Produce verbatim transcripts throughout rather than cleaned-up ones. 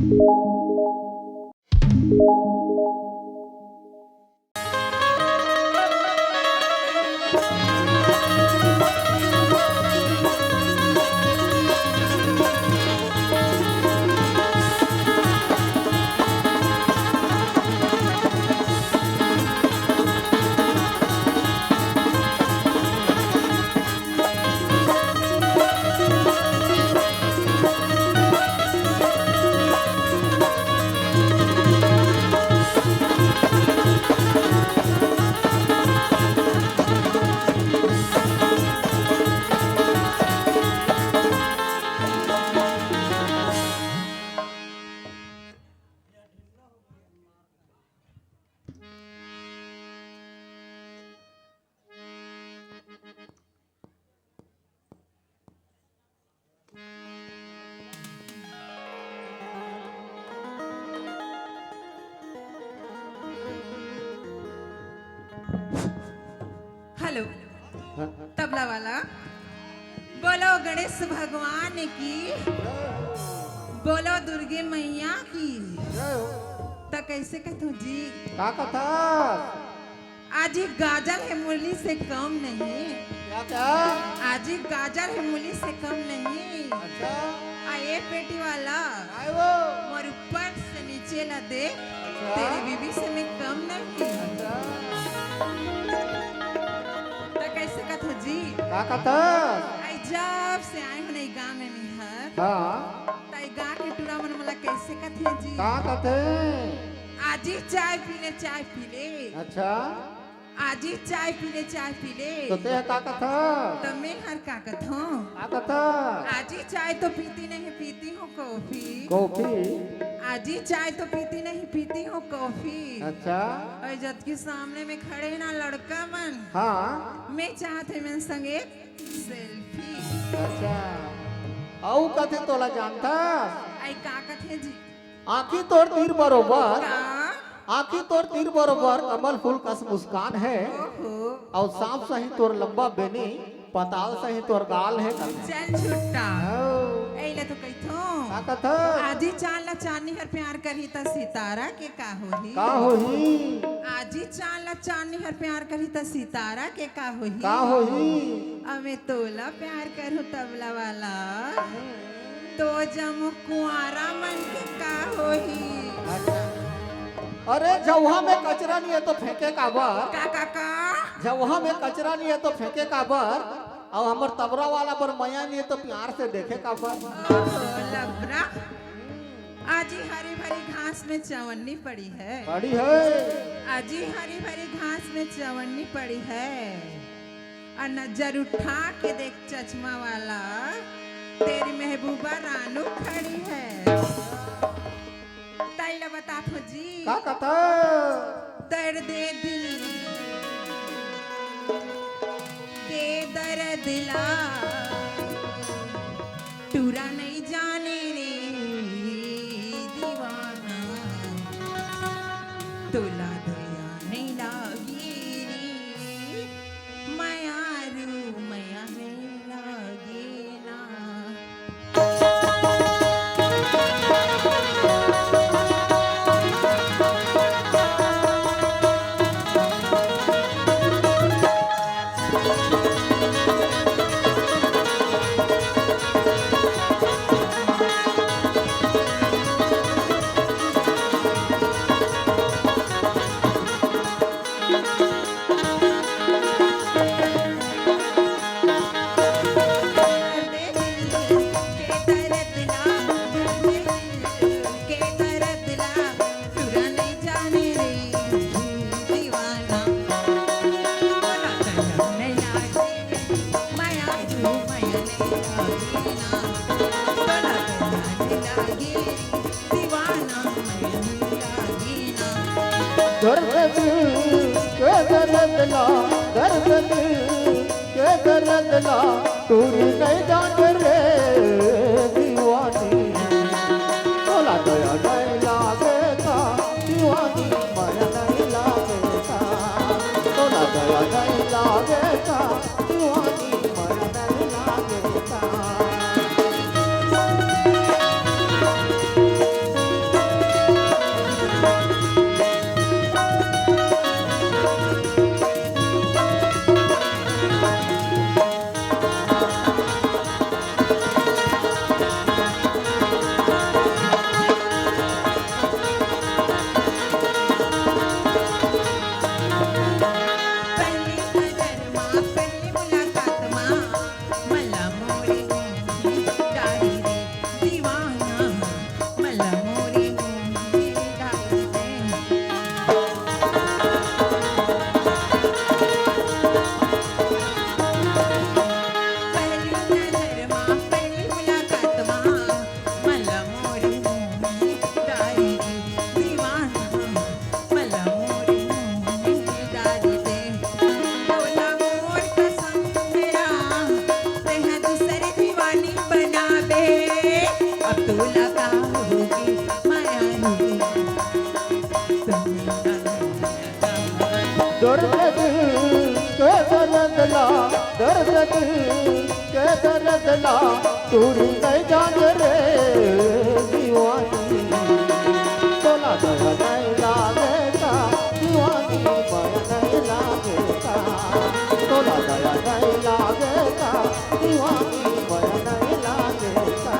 Hello, tabla वाला, बोलो गणेश भगवान की, बोलो दुर्गे मैया की। त कैसे कथो जी? का कथा? आज ही गाजर है मूली से कम नहीं। क्या, क्या? आज ही गाजर है मूली से कम नहीं। अच्छा। आ ये पेटी वाला, आए वो। मोर ऊपर से नीचे ला देख, अच्छा। तेरी बीबी से मैं कम नहीं। अच्छा। त कैसे कथो जी? का कथा? आई जब से आए हो नहीं गाँव में निहर। हाँ। ताई गाँव के टूरा मन मोला कैसे कथे जी? का कथे? आजी चाय पी ले, चाय पी ले। अच्छा। आजी चाय पी ले, चाय पी ले। तो ते का कथा? त मैं हर का कथों? का कथा? आजी चाय तो पीती नहीं, पीती हूँ कॉफी। कॉफी? आजी चाय तो पीती नहीं, पीती हूँ कॉफी। अच्छा। और जबकि सामने में खड़े ना लड़का मन। हाँ। मैं चाहत हूँ मन संग एक सेल्फी। अच्छा। अउ कथे तोला जानता? आई का कथे जी? आँखी तोर तीर बरोबर, का? आँखी तोर तीर बरोबर, कमल फूल कस मुस्कान है। ओहो। अउ सांप सही तोर लंबा बेनी, पताल सही तोर गाल है। चल झूठा। हाँ। एला तो कहिथो। का कथा? आजी चांद ला चांदनी हर प्यार करही त सितारा के का होही? का होही? आजी चांद ला चांदनी हर प्यार करही त सितारा के का होही? का होही? अबे तोला प्यार करूँ तबला वाला, तो जम कुंवारा मन के का होही? अरे जउहा में कचरा नहीं है तो फेंके काबर? का, का, का? जउहा में कचरा नहीं है तो फेंके काबर? अउ हमर तबला वाला बर मया नहीं है तो प्यार से देखे काबर? ओहो, लबरा। आजी हरी भरी घास में चवन्नी पड़ी है। पड़ी है। आजी हरी भरी घास में चवन्नी पड़ी है। और नजर उठा के देख चश्मा वाला, तेरी महबूबा रानू खड़ी है। ताई ला बताथो जी। का कथा? दर्द दिल के दर्द ला टूरा नहीं जाने रे दीवाना, तोला दया नहीं लागे रे मयारू, मया नहीं लागे ना। दर्द दिल के दर्द ला, दर्द दिल के दर्द ला, टूरी नहीं जाने रे दीवानी। तोला दया नहीं लागे का, दीवानी मया नहीं लागे का। तोला दया नहीं लागे का, दीवानी मया नहीं लागे का। दर्द दिल के दर्द ला, दर्द दिल के दर्द ला, टूरी नहीं जाने रे दीवानी। तोला दया नहीं लागे का दीवानी, मया नहीं लागे का। तोला दया नहीं लागे का दीवानी, मया नहीं लागे का।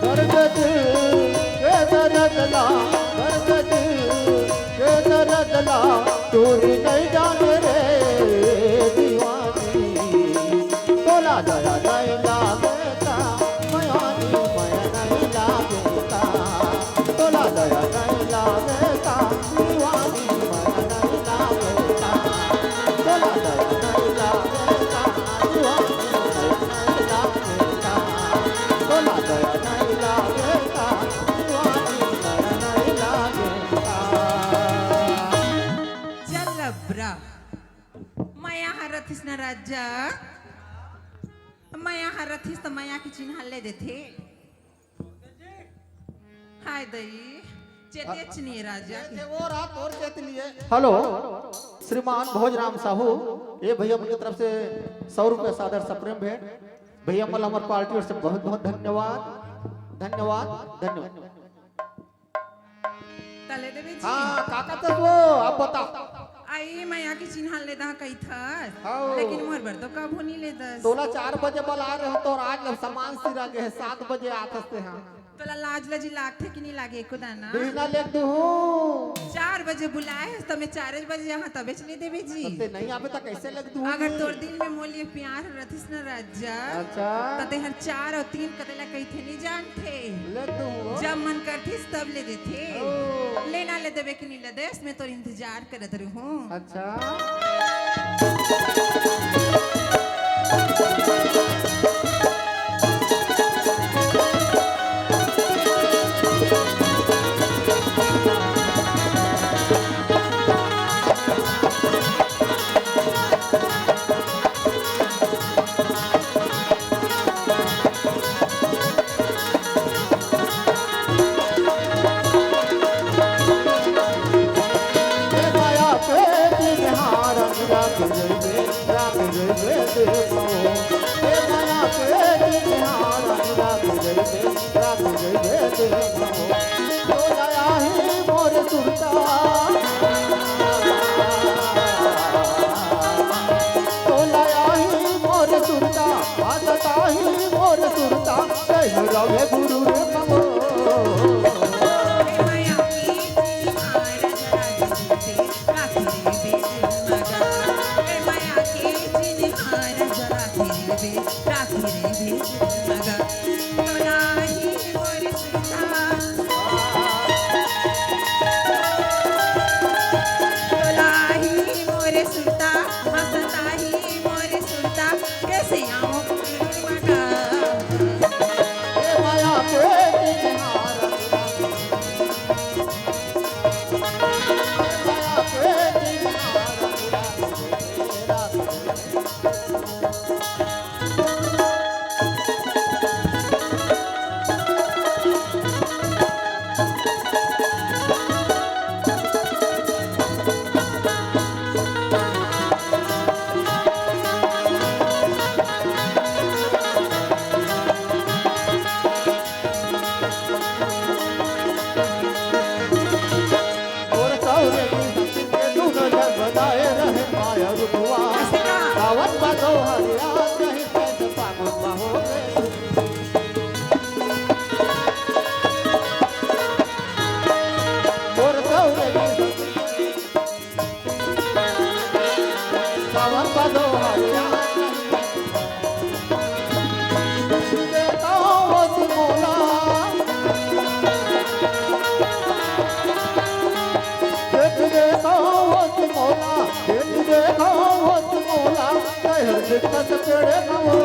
दर्द दिल के दर्द ला, दर्द दिल के दर्द ला, टूरी नहीं जाने रे दीवानी। तोला दया नहीं लागे का, मयानी मया नहीं लागे का। तोला दया नहीं लागे का, दीवानी मया नहीं लागे का। तोला दया नहीं लागे का, दीवानी मया नहीं लागे का। तोला दया नहीं लागे का, दीवानी मया नहीं लागे का। चल अब रा। मया ह रथिस न राजा, मया ह रथिस त मया के चिन्हा ले देथे। हाय दई, चेते चिन्हे राजा के। चेते वो रात और चेत लिए। हेलो, श्रीमान भोजराम साहू, ये भैया मन के तरफ से सौ रुपया सादर सप्रेम भेंट। भैया मन ला हमर पार्टी ओर से बहुत बहुत धन्यवाद, धन्यवाद, धन्यवाद। तले देवे जी। हाँ, का कहत हस वो? अब बता। आई, मया के चिन्हा ले दहा कहिथस। हाँ। लेकिन मोर बर तो कभू नहीं ले दस। तोला चार बजे बलाय रहे हों, तोर आज ले सामान सिरा गे हे, सात बजे आथस ते हाँ। तोला लाज लजी लागथे कि नहीं लागे एको दाना? बिहना लेग दूहूँ। चार बजे बुलाय हस, त मैं चार बजे आहां, तबेच ले देवे जी। ते नहीं आबे त कैसे लेग दूहूँ? अगर तोर दिल में मोर लिए प्यार रथिस न राजा, अच्छा। त तेहर चार अउ तीन कते ला कहिथे नहीं जानथे। लेग दूहूँ। जब मन करथिस तब ले देथे। ओ। लेना ले देवे कि नहीं ले देस, मैं तोर इंतजार करत रहूं। अच्छा। रुपवा। ऐसे का? सावन भादो हरिया नहीं, चैत फागुन बहो गे। मोर गौरी, सावन भादो हरिया। देखो वो मोला, देख देखो वो मोला, देख देखो वो मोला, कहर देखत पेड़े गवो।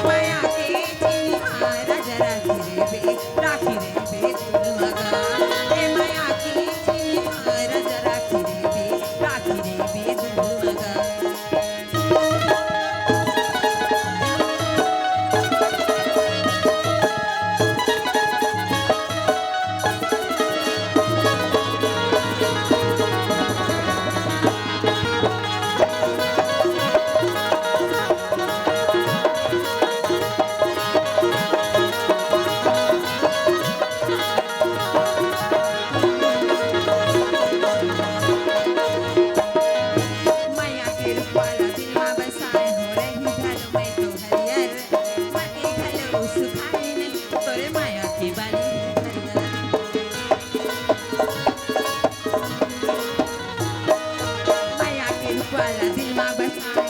माया के चिन्हारा जरा गिरे बे, राखी रे बे दिल मगा। ए माया के चिन्हारा जरा गिरे बे, राखी रे बे दिल मगा। माया के रूपवाला दिल मा बसाए हो रही घर में तो हरियर। मते घलो सुखाए नहीं तोरे माया के बाली हरियर। माया के रूपवाला दिल मा बसाए